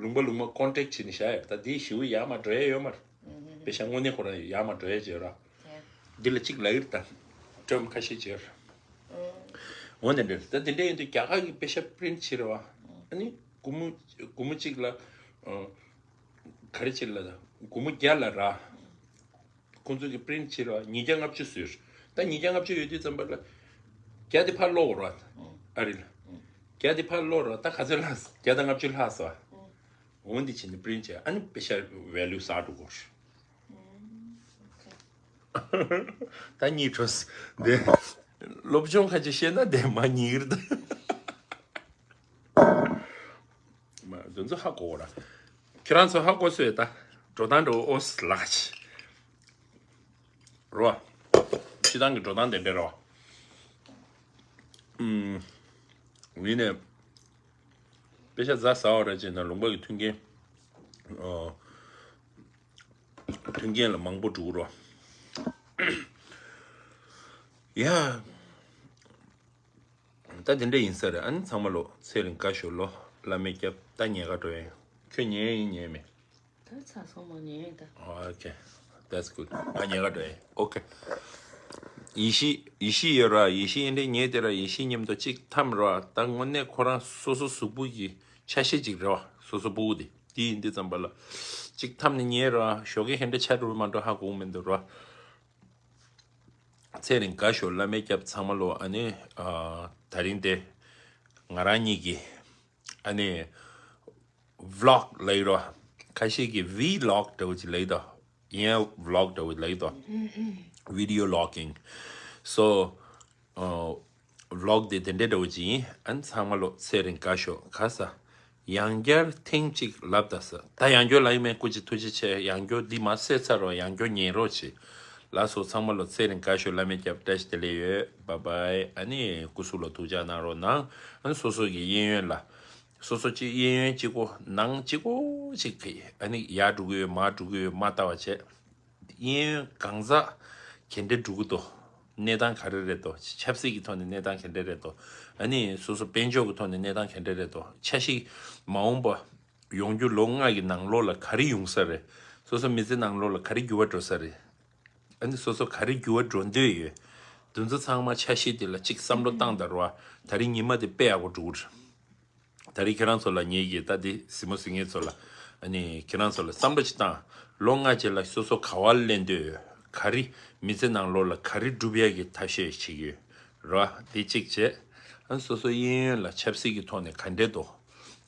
ལུང་པ་ལུང་པ་ཀོན་ཊེག་བྱས་ནས་བཞག་ཡོད་རེད། ད་དེའི་ཞེ་པོ་ཡར་མར་འགྲོ་ཡ་ཡོད་མ་རེད། པེ་ཤ་དངོས་གནས་ཁོ་རང་ཡར་མར་འགྲོ་ཡ་ཅིག་ཡོད་ར། འདི་ལ་གཅིག་ལབ་ཀྱི་རེད་ད། ཊརམ་ཁ་ཤས་ཅིག་ཡོད་ར། འོ་ནས་འདྲ་རེད། ད་དེ་འདྲ་ཡིན་དུས་རྒྱ་གར་གྱི་པེ་ཤ་པི་རིན་ཊི་བྱེད་རེད་བ། ཨ་ནི་སྒོར་མོ་སྒོར་མོ་གཅིག་ལ་ག་རེ་བྱེད་ལ་ད་སྒོར་མོ་བརྒྱ་ལ་ར། ཁོང་ཚོ་གི་པི་རིན་ཊི་བྱེད་ར་ཉིས་བརྒྱ་ལྔ་བཅུ་བཟོས། ད་ཉིས་བརྒྱ་ལྔ་བཅུ་ཡོད་དུས་ཙམ་པ་ལ་བརྒྱ་དེ་ཕར་སློག་ར། ཨ་རི་ལ། བརྒྱ་དེ་ཕར་སློག་ར་ད་ག་ཚོད་ལྷག་བརྒྱ་དང་ལྔ་བཅུ་ལྷག་སོང་། འོ་འདི་བྱས་ནས་པི་རིན་ཊི་བྱས་ཨ་ནི་པེ་ཤ་ཝེ་ལུ་ཟག་འགྲོ་གོ། ད་གཉིད་བྲོས། འདི་སློབ་སྦྱོང་ཁ་ཅིག་བཤད་ན་འདི་མ་གཉིད་རེད། མ་འདི་ཚོ་ཧ་གོ་གོ་ར། ཁྱེད་རང་ཚོ་ཧ་གོ་སོང་ད། འགྲོ་སྟངས་འགྲོ་ཨོ་སི་ལགས་རོ། སྤྱི་བཏང་གི་འགྲོ་སྟངས་དེ་འདྲ་རོ། ཨུམ། ཡིན་ནས། དཔེ་ཆ་རྫ་ཟ་བ་ར་ཅེ་ན་ལུང་པ་གི་མཐུན་རྐྱེན། ཨོ། མཐུན་རྐྱེན་ལ་མང་པོ་འགྲོ་གི་རོ། ཡ། ད་དེ་འདྲ་ཡིན་ས་རེད། ཨ་ནི་ཚང་མ་ལོ་ཚེ་རིང་བཀའ་ཤོག་ལོ། བླ་མའི་སྐྱབས། ད་ཉལ་ག་འགྲོ་ཡིན། ཁྱོད་ཉལ་ཡིན་ཉལ་མེད། ད་ཚ་སོང་མ་ཉལ་ཡིན་ད། Okay, that's good. ཨ་ཉལ་ག་འགྲོ་ཡིན། Okay. ཡེ་ཤེས་ཡེ་ཤེས་ཡོད་ར། ཡེ་ཤེས་ཡིན་འདྲ་ཉལ་དེ་ར། ཡེ་ཤེས་མཉམ་དུ་གཅིག་འཐམ་ར། ད་དངོས་གནས་ཁོ་རང་སོ་སོ་གཟུགས་པོ་གི་ཆ་ཤས་གཅིག་རེད་བ། སོ་སོ་སྤུ་གུ་དེ་དེ་ཡིན་དུས་ཙམ་པ་ལ་གཅིག་འཐམ་ནས་ཉལ་ར། ཞོགས་ཀས་ཧེ་འདྲ་ཆ་འགྲོ་མ་འགྲོ་ཧ་གོ་མི་འདུག་ར། ཚེ་རིང་བཀའ་ཤོག་བླ་མའི་སྐྱབས། ཚང་མ་ལོ། ཨ་ནི་ཨ་ད་རིང་དེ་ང་རང་གཉིས་ཀྱི་ཨ་ནི་vlog་ལ་ཡི་རོ། ཁ་ཤས་ཀྱིས་vlog་འདྲ་བོ་ཅིག་ལ་ཡི་དོ། ཡིན་vlog་འདྲ་བོ་ལ་ཡི་དོ། Video logging. So ཨ་vlog་དེ་དེ་འདྲའི་འདྲ་བོ་ཅིག་ཡིན། ཨ་ནི་ཚང་མ་ལོ་ཚེ་རིང་བཀའ་ཤོག་ག་ས། ཡང་བསྐྱར་ཐེངས་གཅིག་ལབ་ད་ས། ད་ཡང་བསྐྱར་ལབ་ཡིན་མིན་སྐུ་མཁྱེན་ཐུགས་རྗེ་ཆེ། ཡང་བསྐྱར་འདི་མ་བསད་ཚར་རོགས། ཡང་བསྐྱར་ཉན་རོགས་བྱེད། ལགས་སོ། ཚང་མ་ལོ་ཚེ་རིང་བཀའ་ཤོག་བླ་མའི་སྐྱབས། བཀྲ་ཤིས་བདེ་ལེགས་ཡོད། Bye bye. ཨ་ནི་སྐུ་གཟུགས་ལ་ཐུགས་ཅག་གནང་རོགས་གནང་། ཨ་ནི་སོ་སོ་གི་གཡས་གཡོན་ལ། སོ་སོ་གཅིག་གཡས་གཡོན་གཅིག་པོ་ནང་གཅིག་པོ་གཅིག་གིས་ཨ་ནི་ཡར་འགྲོ་གི་ཡོད་མར་འགྲོ་གི་ཡོད་མ་ལྟ་བ་བྱས། གཡས་གཡོན་གང་ཟག་ག་འདྲ་འགྲོ་གི་འདུག་གནས་སྟངས་ག་རེ་རེད་དོ། ཆབ་སྲིད་ཀྱི་ཐོག་ནས་གནས་སྟངས་ག་འདྲ་རེད་དོ། ཨ་ནི་སོ་སོ་དཔལ་འབྱོར་གྱི་ཐོག་ནས་གནས་སྟངས་ག་འདྲ་རེད་དོ། འཆར་གཞི་མ་འོངས་པ་ཡོང་རྒྱུ་ལོ་ལྔ་གི་ནང་ལོགས་ལ་ག་རེ་ཡོང་ས་རེད། སོ་སོ་མི་ཚེ་ནང་ལོགས་ལ་ག་རེ་འགྱུར་བ་འགྲོ་ས་རེད། ཨ་ནི་སོ་སོ་ག་རེ་འགྱུར་བ་འགྲོ་འདོད་ཡོད། དེ་ཚོ་ཚང་མ་འཆར་གཞི་དེ་ལ་གཅིག་བསམ་བློ་བཏང་དང་རོ། ད་རིང་ཉི་མ་དེ་དཔེ་ཡག་པོ་འགྲོ་གི་རེད། ད་རེས་ཁྱེད་རང་ཚོ་ལ་ངེད་ཀྱིས་ད་དེ་གཟིགས་མོ་གཟིགས་མཁན་ཚོ་ལ། ཨ་ནི་ཁྱེད་རང་ཚོ་ལ་བསམ་བློ་ཅིག་བཏང་། ལོ་ལྔ་རྗེས་ལ་སོ་སོ་ག་བ་སླེབས་འདོད་ཡོད། ག་རེ་མི་ཚེ་ནང་ལོགས་ལ་ག་རེ་སྒྲུབ་ཡག་གི་ཐབས་ཤེས་བྱེད་ཀྱི་ཡོད་ར། དེ་གཅིག་བྱས། ཨ་ནི་སོ་སོ་གཡས་གཡོན་ལ་ཆབ་སྲིད་ཀྱི་ཐོག་ནས་ག་འདྲས་འདུག་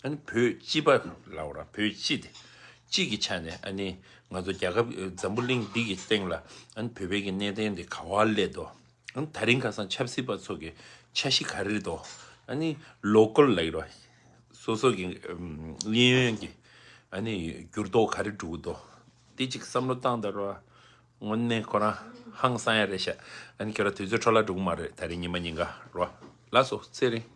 ཨ་ནི་བོད་སྤྱི་པ་ལབ་ར། བོད་སྤྱི་དེ་སྤྱི་གི་ཆ་ནས། ཨ་ནི་ང་ཚོ་རྒྱལ་ཁབ་འཛམ་བུ་གླིང་འདི་གི་སྟེང་ལ་ཨ་ནི་བོད་པའི་གི་གནད་དོན་དེ་ག་བ་སླེབས་འདུག་ཨ་ནི་ད་རིང་ཁ་སང་ཆབ་སྲིད་པ་ཚོ་གི་འཆར་གཞི་ག་རེ་རེད་དོ། ཨ་ནི་ལོ་ཀལ་ལབ་ཀྱི་རེད་བ། སོ་སོ་གི་ཨམ་གཡས་གཡོན་གྱི་ཨ་ནི་འགྱུར་ལྡོག་ག་རེ་འགྲོ་གི་འདུག་དེ་གཅིག་བསམ་བློ་བཏང་དང་རོ། དངོས་གནས་ཁོ་རང་ཧང་སང་ཡ་རེད་ཤག་ཨ་ནི་ཁྱོད་རང་དུས་ཚོད་འཕྲོ་བརླག་འགྲོ་གི་མ་རེད། ད་རིང་ཉི་མ་ཉིན་ག་རོ། ལགས་སོ། ཚེ་རིང་།